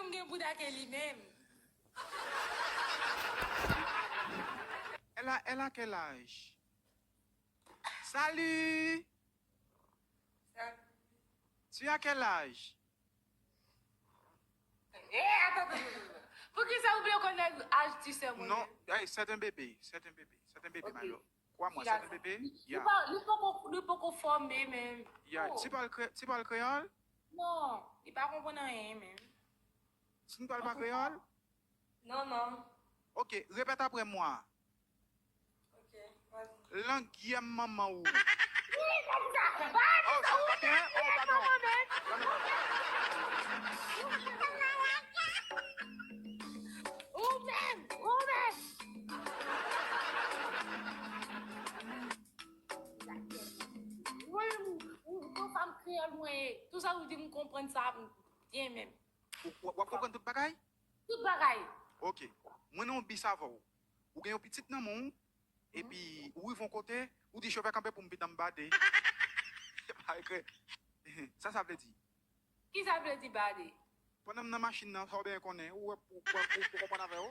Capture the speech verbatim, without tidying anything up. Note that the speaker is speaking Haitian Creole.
m gen bouda ke li menm. Elle a, elle a quel âge? Salut! Tu as quel âge? Eh, attends, attends, attends. Poukisa ou vle konnen âge ti sè mwen? Non, hey, c'est un bébé, c'est un bébé, c'est un bébé, my love. Crois-moi, c'est un bébé. Li pa, li poko, li poko fòme menm. Yeah. Oh. Tu parles cré-, tu parles créole? Non, li pa konprann anyen menm. Tu ne parles pas créole? Non, non. Ok, répète après moi. Ok, vas-y. Langyèm manman ou. Oh, sa pa byen? Oh, padon. Ou menm, ou menm. Mwen, ou, ou, ou fanm kreyòl mwen ye. Tout sa ou di, m konprann sa byen menm. Ou, w ap konprann tout bagay? Tout bagay. Ok. Mwen nan yon bis avè w. Ou gen yon pitit nan men w, epi ou rive yon kote, ou di chofè kanpe pou m pitan m bade. Sa sa vle di? Ki sa vle di bade? Pandan m nan machin nan, sa w byen konnen, ou wè, ou, ou, ou, ou konprann avè w.